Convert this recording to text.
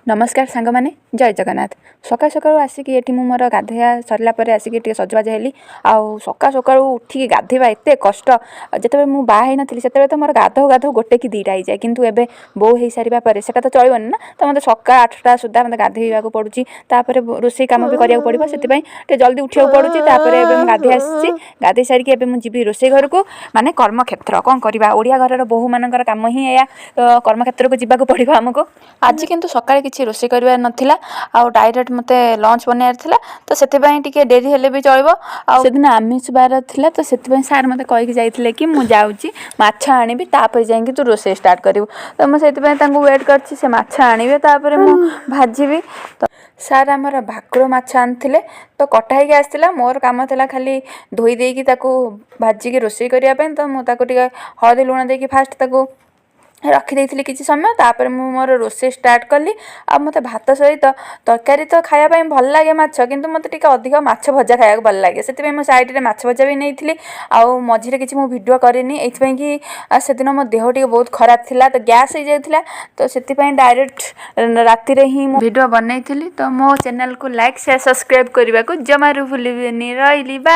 ନମସ୍କାର ସାଙ୍ଗମାନେ, ଜୟ ଜଗନ୍ନାଥ। ସକାଳୁ ସକାଳୁ ଆସିକି ଏଠି ମୁଁ ମୋର ଗାଧୋଇବା ସରିଲା ପରେ ଆସିକି ଟିକେ ସଜବାଜ ହେଲି। ଆଉ ସକାଳୁ ସକାଳୁ ଉଠିକି ଗାଧୋଇବା ଏତେ କଷ୍ଟ। ଯେତେବେଳେ ମୁଁ ବାହା ହେଇନଥିଲି, ସେତେବେଳେ ତ ମୋର ଗାଧୋଉ ଗାଧୋଉ ଗୋଟେ କି 2ଟା ହେଇଯାଏ। କିନ୍ତୁ ଏବେ ବୋହୂ ହେଇସାରିବା ପରେ ସେଟା ତ ଚଳିବନି ନା। ତ ମୋତେ ସକାଳ 8ଟା ସୁଦ୍ଧା ମୋତେ ଗାଧୋଇବାକୁ ପଡ଼ୁଛି। ତାପରେ ରୋଷେଇ କାମ ବି କରିବାକୁ ପଡ଼ିବ। ସେଥିପାଇଁ ଟିକେ ଜଲ୍ଦି ଉଠିବାକୁ ପଡ଼ୁଛି। ତାପରେ ଏବେ ମୁଁ ଗାଧୋଇ ଆସିଛି। ଗାଧୋଇ ସାରିକି ଏବେ ମୁଁ ଯିବି ରୋଷେଇ ଘରକୁ, ମାନେ କର୍ମକ୍ଷେତ୍ର। କ'ଣ କରିବା, ଓଡ଼ିଆ ଘରର ବୋହୂମାନଙ୍କର କାମ ହିଁ ଏଇଆ। ତ କର୍ମକ୍ଷେତ୍ରକୁ ଯିବାକୁ ପଡ଼ିବ ଆମକୁ। ଆଜି କିନ୍ତୁ ସକାଳେ କିଛି ରୋଷେଇ କରିବାର ନଥିଲା ଆଉ ଡାଇରେକ୍ଟ ମୋତେ ଲଞ୍ଚ ବନେଇବାର ଥିଲା। ତ ସେଥିପାଇଁ ଟିକେ ଡେରି ହେଲେ ବି ଚଳିବ। ଆଉ ସେଦିନ ଆମିଷ ବାର ଥିଲା, ତ ସେଥିପାଇଁ ସାର୍ ମୋତେ କହିକି ଯାଇଥିଲେ କି ମୁଁ ଯାଉଛି ମାଛ ଆଣିବି, ତାପରେ ଯାଇକି ତୁ ରୋଷେଇ ଷ୍ଟାର୍ଟ କରିବୁ। ତ ମୁଁ ସେଥିପାଇଁ ତାଙ୍କୁ ୱେଟ୍ କରିଛି। ସେ ମାଛ ଆଣିବେ, ତାପରେ ମୁଁ ଭାଜିବି। ତ ସାର୍ ଆମର ଭାକୁର ମାଛ ଆଣିଥିଲେ, ତ କଟା ହେଇକି ଆସିଥିଲା। ମୋର କାମ ଥିଲା ଖାଲି ଧୋଇ ଦେଇକି ତାକୁ ଭାଜିକି ରୋଷେଇ କରିବା ପାଇଁ। ତ ମୁଁ ତାକୁ ଟିକେ ହଳଦୀ ଲୁଣ ଦେଇକି ଫାଷ୍ଟ ତାକୁ ରଖିଦେଇଥିଲି କିଛି ସମୟ। ତାପରେ ମୁଁ ମୋର ରୋଷେଇ ଷ୍ଟାର୍ଟ କଲି। ଆଉ ମୋତେ ଭାତ ସହିତ ତରକାରୀ ତ ଖାଇବା ପାଇଁ ଭଲ ଲାଗେ ମାଛ, କିନ୍ତୁ ମୋତେ ଟିକେ ଅଧିକ ମାଛ ଭଜା ଖାଇବାକୁ ଭଲ ଲାଗେ। ସେଥିପାଇଁ ମୁଁ ସାଇଡ଼ରେ ମାଛ ଭଜା ବି ନେଇଥିଲି। ଆଉ ମଝିରେ କିଛି ମୁଁ ଭିଡ଼ିଓ କରିନି ଏଇଥିପାଇଁ କି ସେଦିନ ମୋ ଦେହ ଟିକେ ବହୁତ ଖରାପ ଥିଲା, ତ ଗ୍ୟାସ୍ ହେଇଯାଇଥିଲା। ତ ସେଥିପାଇଁ ଡାଇରେକ୍ଟ ରାତିରେ ହିଁ ମୁଁ ଭିଡ଼ିଓ ବନେଇଥିଲି। ତ ମୋ ଚ୍ୟାନେଲକୁ ଲାଇକ୍, ସେୟାର, ସବସ୍କ୍ରାଇବ୍ କରିବାକୁ ଜମାରୁ ଭୁଲିବେନି। ରହିଲି, ବାଏ।